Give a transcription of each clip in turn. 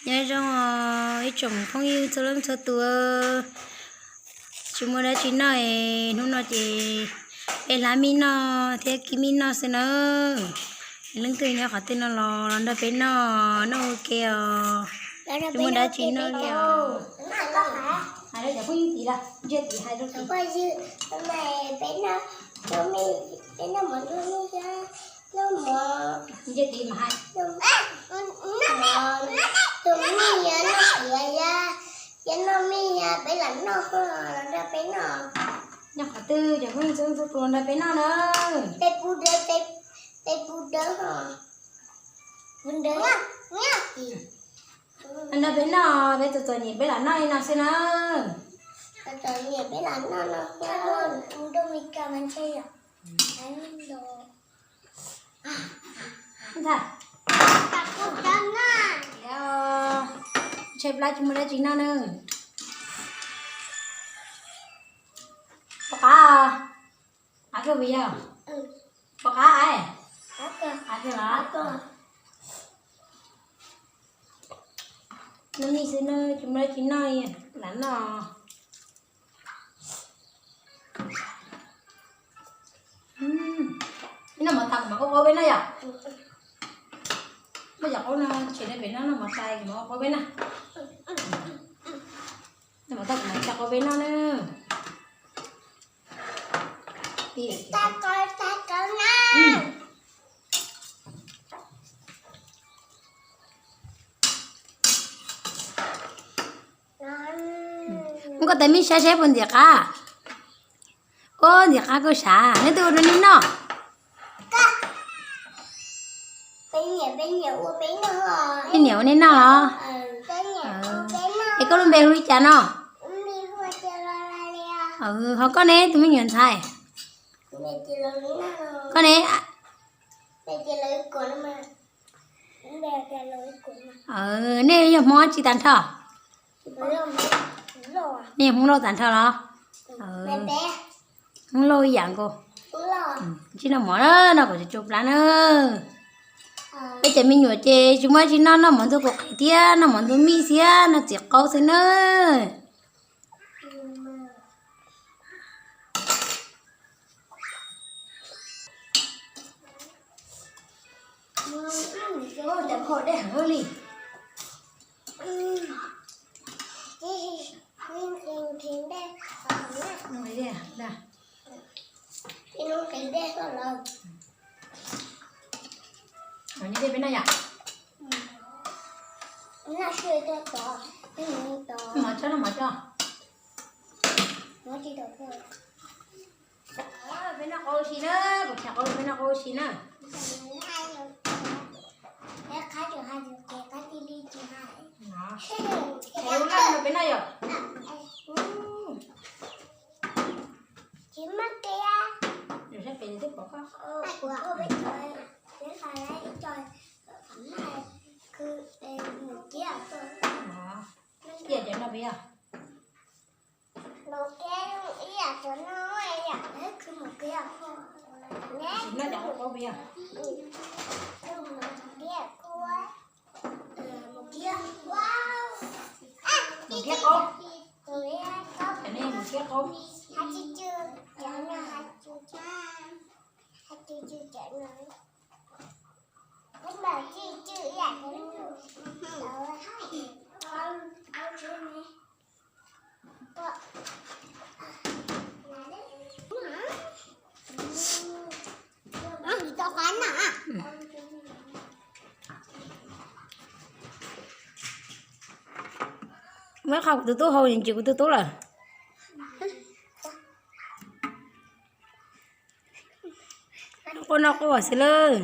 Nyob zoo os ib tsoom phooj ywg txhua leej txhua tus, tsis muaj dab tsi noj es hnub no ces peb hlab mij noj thiab kib mij noj xwb nawb. Leej twg nyob qhov twg no los los nrog peb noj, noj ua ke os. Tsis muaj dab tsi noj li os. Hais rau cov phooj ywg tim lawm, ntsia tim hais rau tim. Peb noj, peb noj mov noj mij thiab noj mov, ntsia tim mas hais. Tus mij yog noj qiav yog, yog noj mij yog peb lam noj los nrog peb noj. Nyob qhov twg cov phooj ywg txhua tus los nrog peb noj na. Peb pub dawb, peb pub dawb ho. Pub dawb. Nrog peb noj, peb txom txom nyem peb lam noj li no xwb na. Txom txom nyem peb lam noj no. Ntag. Tias, tshaib plab tsis muaj dab tsi noj na. Pom qab, qab kawg puas yog? Pom qab ai? Qab kawg los? Noj mij xwb na, tsis muaj dab tsi noj li, lam noj. Ib noj mov tas kuv mam ua qaub peb noj yom. Muaj cov qaub no tshem rau pem no, noj mov tas kuv mam ua qaub peb noj. Noj mov tas kuv mam ua qaub peb noj na. Muab koj tais mij saib saib puas ntxim qab. Ua ntxim qab koj sav, neb twb ua rau nej noj. Nej niam ua nej noj los? Es koj lub npe hu li cas no? Ho koj ne, tus me nyuam ntxhais? Koj ne? Nej yog Hmoob tsi tag nrho? Nej yog Hmoob Lauj tag nrho los? Hmoob Lauj ib yam nkaus. Tsis noj mov na, noj kom tsau plab na. Peb cov me nyuam ces tsis muaj tsi noj, noj mov ntxuag kaum qis thiab noj mov ntxuag mij thiab noj txiv qaub xwb na. Cov phau dej heev li. Noj dej peb noj yom. Mov tso, noj mov tso. Peb noj qaub ua si na, kuv tham qaub, peb noj qaub ua si na. Peb noj yom. Tsis muaj kiag. Yus sab pem twb pom koj. Cia cov no pem yog. Mus kiag ib yam cov no, ib yam khwv mus kiag. Sim no cov qaub pem yog. Mus kiag qaub. Mus kiag qaub. Mus kiag qaub. Muab qhov kuv tus tub hau, ntsis kuv tus tub lawm. Quaj noj quaj xwb lawm.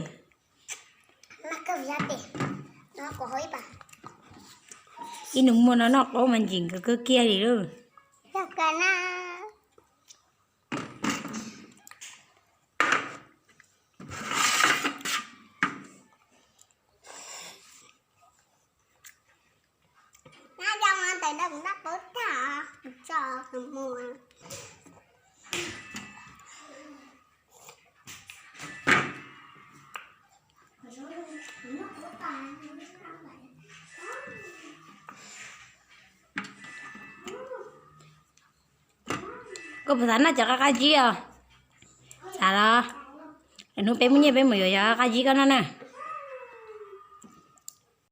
Ib nus muag no noj qaub mas ntsim kawg kiag li lauj. Puas xav noj cov qab qab zib os? Xav los? Lwm hnub peb muaj nyiaj peb mus yuav cov qab zib koj noj na.